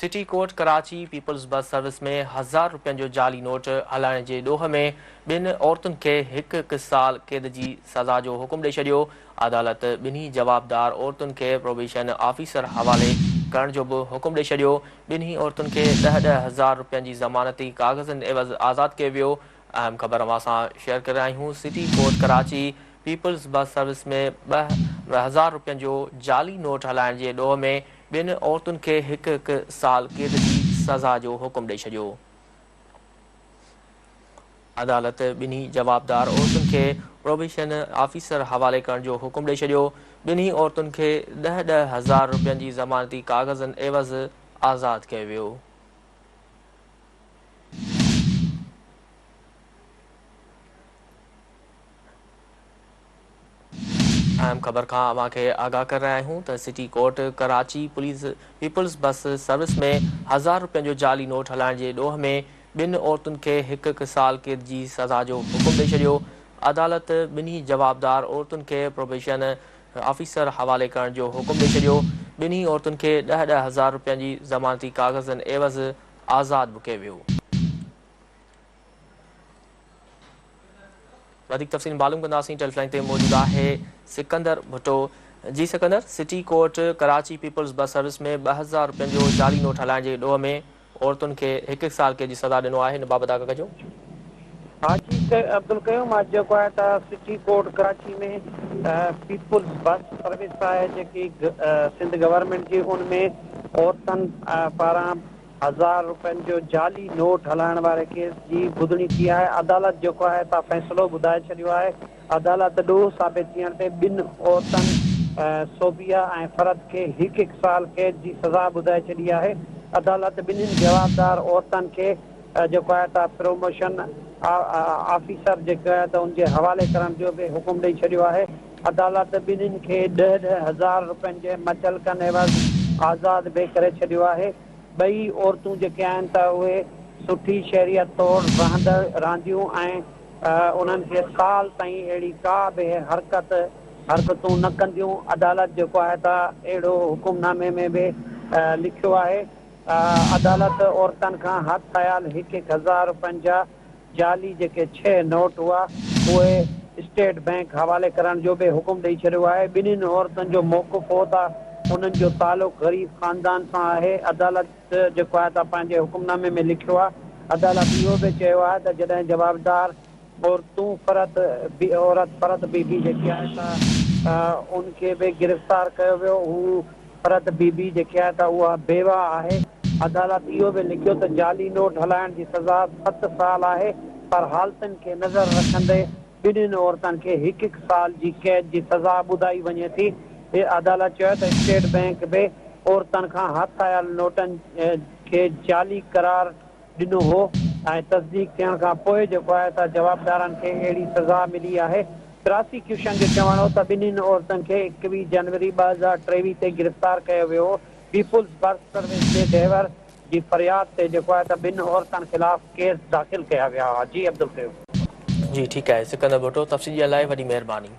City court Karachi peoples bus service ۾ ھزار روپين جو جعلي نوٽ ھلائڻ جي ڏوھ ۾ ٻن عورتن کي ھڪ ھڪ سال قيد جي سزا جو حڪم ڏئي ڇڏيو. عدالت ٻنھي جوابدار عورتن کي پروبيشن آفيسر حوالي ڪرڻ جو به حڪم ڏئي ڇڏيو. ٻنھي عورتن کي ڏھ ڏھ ھزار روپين جي ضمانتي ڪاغذن عيوض آزاد ڪيو ويو. اهم خبر اوهان سان شيئر ڪري رهيا آهيون city court Karachi peoples bus service ۾ 2000 روپين جو جعلي نوٽ هلائڻ جي ڏوهه ۾ ٻن عورتن کي هڪ هڪ سال قيد جي سزا جو حڪم ڏئي ڇڏيو. عدالت ٻنهي جوابدار عورتن کي پروبيشن آفيسر حوالي ڪرڻ جو حڪم ڏئي ڇڏيو. ٻنهي عورتن کي ڏهه ڏهه هزار روپين جي ضمانتي ڪاغذن عيوض آزاد ڪيو ويو. اهم خبر کان اوهان کي آگاهه ڪري رهيا آهيون ته city court Karachi police peoples bus service ۾ هزار روپين جو جعلي نوٽ هلائڻ جي ڏوهه ۾ ٻن عورتن کي هڪ هڪ سال قيد جي سزا جو حڪم ڏئي ڇڏيو. عدالت ٻنهي جوابدار عورتن کي پروبيشن آفيسر حوالي ڪرڻ جو حڪم ڏئي ڇڏيو. ٻنهي عورتن کي ڏهه ڏهه هزار روپين جي ضمانتي ڪاغذن عيوض آزاد به ڪيو ويو. وڌيڪ تفصيل معلوم ڪنداسين ٽيليفون لائين تي موجود آهي سڪندر ڀٽو جي Sikandar city court Karachi peoples bus service ۾ 2000 روپين جو جعلي نوٽ هلائڻ جي ڏوهه ۾ عورتن کي هڪ هڪ سال قيد جي سزا ڏنو آهي ان بابت آگاهه ڪجو. حاجي عبدالقيوم اڄ جيڪو آهي ته city court Karachi ۾ peoples bus service آهي جيڪي سنڌ گورنمينٽ جي ان ۾ عورتن پاران ھزار روپين جو جعلي نوٽ ھلائڻ واري ڪيس جي ٻڌڻي ٿي آھي، عدالت جيڪو آھي تا فيصلو ٻڌائي ڇڏيو آھي، عدالت ڏوھ ثابت ٿيڻ تي ٻن عورتن صوبيه ۽ فرحت کي ھڪ ھڪ سال قيد جي سزا ٻڌائي ڇڏي آھي، عدالت ٻنھين جوابدار عورتن کي جيڪو آھي تا پروموشن آفيسر جيڪو آھي ته ان جي حوالي ڪرڻ جو به حڪم ڏئي ڇڏيو آھي، عدالت ٻنھين کي ڏھ ڏھ ھزار روپين جي مچلڪن عيوض آزاد به ڪري ڇڏيو آھي. ٻئي عورتون جيڪي آهن ته اهي سٺي شهريت طور رهندڙ رهنديون ۽ انهن کي سال تائين اهڙي ڪا به حرڪت حرڪتون نه ڪنديون عدالت جيڪو آهي ته اهڙو حڪم نامي ۾ به لکيو آهي عدالت عورتن کان هٿ آيل هڪ هڪ هزار روپين جا جعلي جيڪي ڇهه نوٽ هئا اهي اسٽيٽ بئنڪ حوالي ڪرڻ جو به حڪم ڏئي ڇڏيو آهي. ٻنهين عورتن جو موقف هو ته انهن جو تعلق غريب خاندان سان آهي. عدالت جيڪو آهي ته پنهنجي حڪمنامي ۾ لکيو آهي. عدالت اهو به چيو آهي ته جڏهن جوابدار عورتون فرحت عورت فرحت بي بي جيڪي آهي ته ان کي به گرفتار ڪيو ويو هو فرحت بي بي جيڪي آهي ته اها بيواهه آهي. عدالت اهو به لکيو ته جعلي نوٽ هلائڻ جي سزا ست سال آهي پر حالتن کي نظر رکندي ٻنهين عورتن کي هڪ هڪ سال جي قيد جي سزا ٻڌائي وڃي ٿي. عدالت چيو ته اسٽيٽ بئنڪ به عورتن کان هٿ آيل نوٽن کي جعلي قرار ڏنو هو ۽ تصديق ٿيڻ کان پوء جيڪو آهي ته جوابدارن کي اهڙي سزا ملي آهي. پراسيڪيوشن جو چوڻ هو ته ٻنهين عورتن کي 21 جنوري 2023 تي گرفتار ڪيو ويو هو، پيپلز بس سروس جي ڊرائيور جي فرياد تي جيڪو آهي ته ٻن عورتن خلاف ڪيس داخل ڪيا ويا هئا. جي عبدالقيوم. جي ٺيڪ آهي سڪندر ڀٽو تفصيل ڏيڻ لاء وڏي مهرباني.